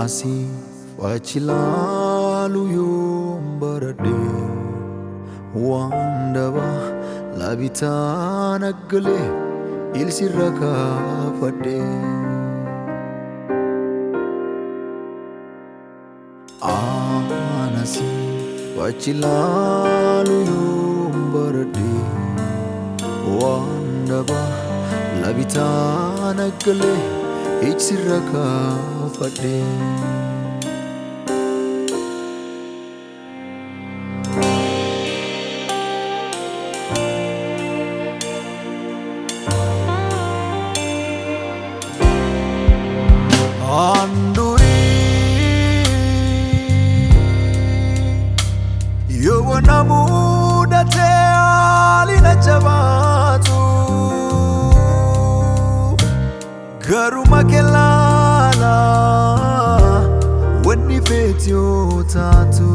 Asii fachi laalu yoom baradhe waan dabaa labitaan aggalee ilsirra kaafadhe. Anasi fachi laalu yoom baradhe waan dabaa labitaan aggalee ilsirra kaafadhe. Garuma kelala wanni feeti yoo taatu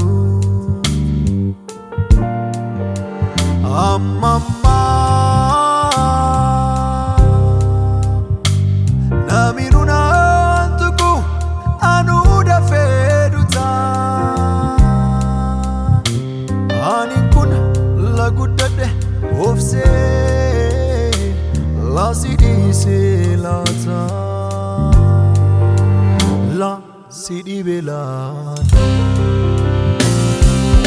amma namni nunaan tuqu anuu dafee duta ani kun laguddadhe obsee laasii dhiisee laata. La si dhibe laata.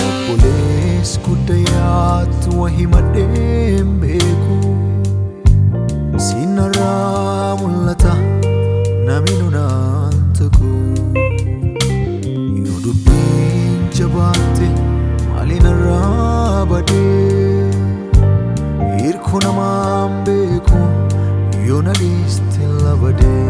Obbolees guddayaatu waa himadhee hin beeku. Sinarraa mul'ata namni nunaan tuqu. Yoo dubbiin jabaatte maaliin irraa badee? Hirkoo namaan beeku yoo na dhiiste labadee.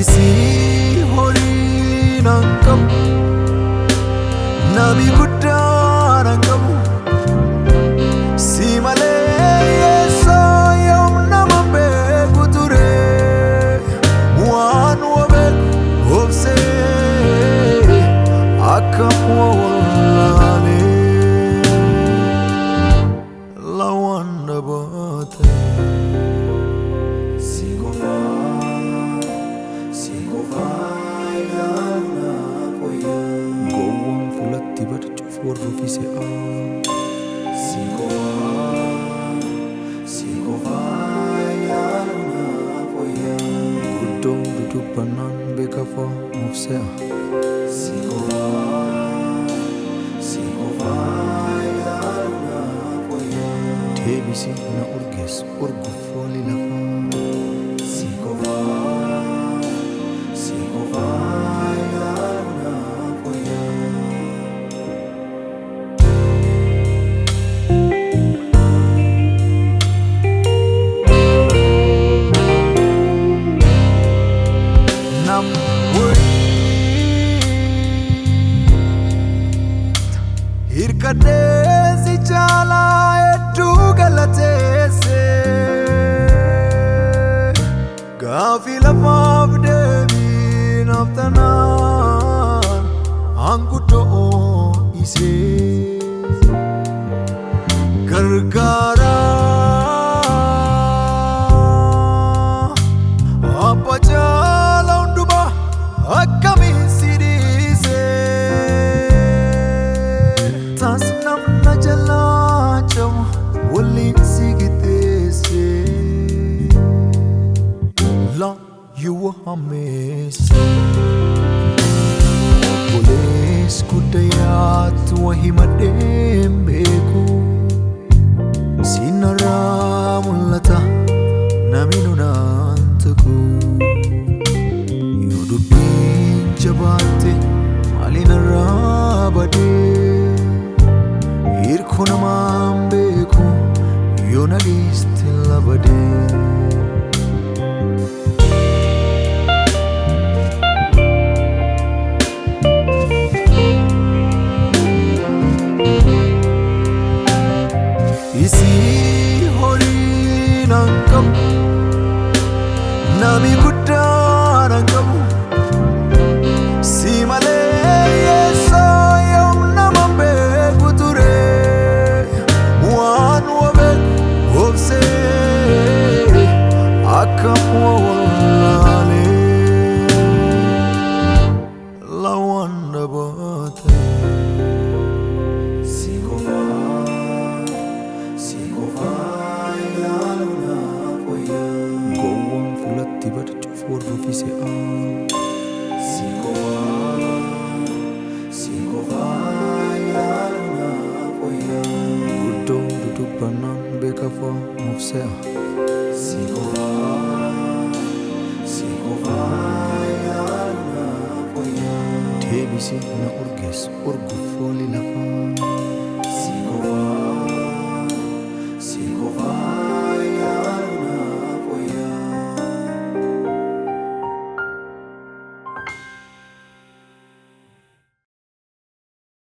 Isii horii naan qabu, nami guddaa naan qabu. Si malee yeessoo yoom nama beeku ture. Waan wa beeku obsee akkam wa wallaalee. Lawaan dhabaate. Si qofaa. Si qofaa ilaaluudhaaf wayyaa. Gowwaan fuulatti barcuuf warra ofii se'aa. Si qofaa, si qofaa ilaaluudhaaf wayyaa. Guddoon dudubbannaan beekafaa nuuf se'a. Si qofaa, si qofaa ilaaluudhaaf wayyaa. Deebisi na urgeessu urguuf foolii lafaa. Si qofaa. Si qofaa ilaaluudhaaf wayyaa. Nam wayita hirkadhee si caalaa hedduu galateesse. Gaaffii lafaaf deebii naaf tanaan hanguddoo isee. Gargaara abbaa jaala hundumaa akkamiin si dhiise? Taas namna jalaa cabu waliin si qixxeesse. La yoo hammeesse. Obbolees guddayaatu waa himadhee hin beeku. Sinarraa mul'ata namni nunaan tuqu. Yoo dubbiin jabaatte maaliin irraa badee? Hirkoo namaan beeku yoo na dhiiste labadee. Isii horii naan qabu, nami guddaa naan qabu. Si malee yeessoo yoom nama beeku. Akkam wallaalee lawaan dhabaate. Si qofaa, si qofaa ilaalu naaf wayyaa. Gowwaan fuulatti bada cufu warra se'aa. Si qofaa, si qofaa ilaalu naaf wayyaa. Guddoo dudubbannaan beeka fa'aa se'a. Si qofaa, si qofaa ilaalu naaf wayyaa. Deebisee na urgeessu urguuf foolii lafaa.